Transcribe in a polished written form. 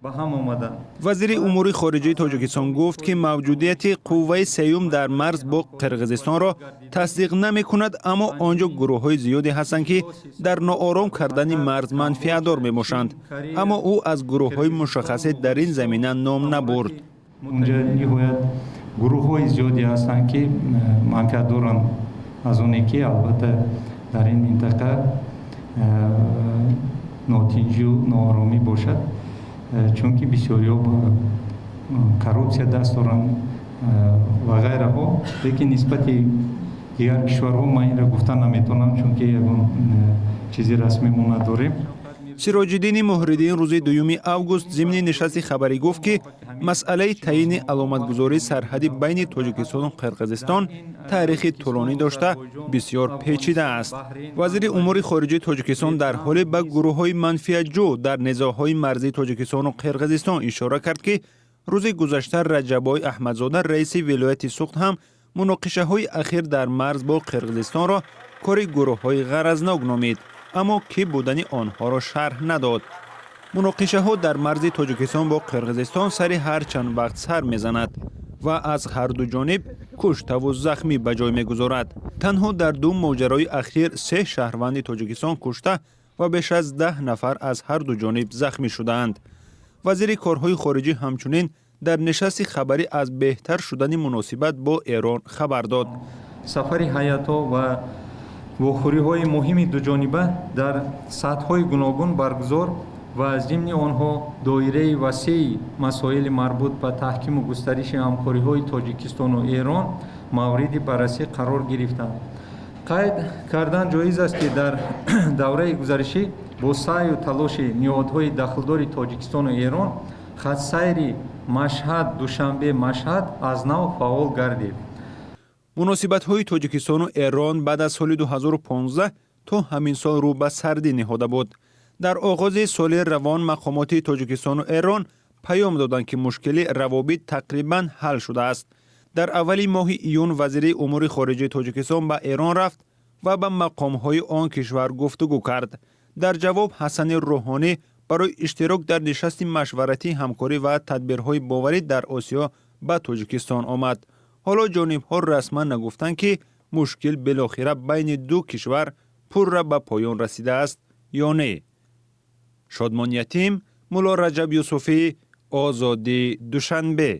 Ба ҳам омаданд. Вазири умури хориҷаи Тоҷикистон гуфт, ки мавҷудияти қувваи сеюм дар марз бо Қирғизистонро тасдиқ намекунад, аммо он ҷо гурӯҳҳои зиёде ҳастанд, ки дар ноором кардани марз манфиатдор мебошанд. Аммо ӯ аз гурӯҳҳои мушаххасе дар ин замина ном набурд. Унҷа ниҳоят гурӯҳҳои зиёде ҳастанд, ки манфиат доранд аз оне, ки албатта дар ин минтақа нотинҷию нооромӣ бошад, чунки бисёриҳо ба коррупсия даст доранд ва ғайраҳо. Лекин нисбати дигар кишварҳо ман инро гуфта наметавонам, чунки ягон чизи расмӣ мо надорем. Сироҷиддини Муҳриддин рӯзи 2 август зимни нишасти хабарӣ гуфт, ки масъалаи таъйини аломатгузории сарҳади байни Тоҷикистону Қирғизистон таърихи тӯлонӣ дошта, бисёр печида аст. Вазири умури хориҷаи Тоҷикистон дар ҳоле ба гурӯҳҳои манфиатҷӯ дар низоъҳои марзии Тоҷикистону Қирғизистон ишора кард, ки рӯзи гузашта Раҷаббой Аҳмадзода, раиси вилояти Суғд, ҳам муноқишаҳои ахир дар марз бо Қирғизистонро кори гурӯҳҳои ғаразнок номид, аммо кӣ будани онҳоро шарҳ надод. Муноқишаҳо дар марзи Тоҷикистон бо Қирғизистон сари ҳар чанд вақт сар мезанад ва аз ҳарду ҷониб куштаву захмӣ ба ҷой мегузорад. Танҳо дар ду моҷарои ахир се шаҳрванди Тоҷикистон кушта ва беш аз 10 нафар аз ҳарду ҷониб захмӣ шудаанд. Вазири корҳои хориҷӣ ҳамчунин дар нишасти хабарӣ аз беҳтар шудани муносибат бо Эрон хабар дод. Сафари ҳайатҳо ва вохӯриҳои муҳими дуҷониба дар сатҳҳои гуногун баргузор ва аз зимни онҳо доираи васеи масоили марбут ба таҳкиму густариши ҳамкориҳои Тоҷикистону Эрон мавриди баррасӣ қарор гирифтанд. Қайд кардан ҷоиз аст, ки дар давраи гузаришӣ бо саъю талоши ниҳодҳои дахлдори Тоҷикистону Эрон хатсайри Машҳад Душанбе Машҳад аз нав фаъол гардид. Муносибатҳои Тоҷикистону Эрон баъд аз соли 2015 то ҳамин сол рӯ ба сардӣ ниҳода буд. Дар оғози соли равон мақомоти Тоҷикистону Эрон паём доданд, ки мушкили равобит тақрибан ҳал шудааст. Дар аввали моҳи июн вазири умури хориҷаи Тоҷикистон ба Эрон рафт ва ба мақомҳои он кишвар гуфтугӯ кард. Дар ҷавоб Ҳасани Рӯҳонӣ барои иштирок дар нишасти машваратии ҳамкорӣ ва тадбирҳои боварӣ дар Осиё ба Тоҷикистон омад. Ҳоло ҷонибҳо расман нагуфтанд, ки мушкил билохира байни ду кишвар пурра ба поён расидааст ё не. Шодмон Ятим, Мулло Раҷаб Юсуфӣ, Озодӣ, Душанбе.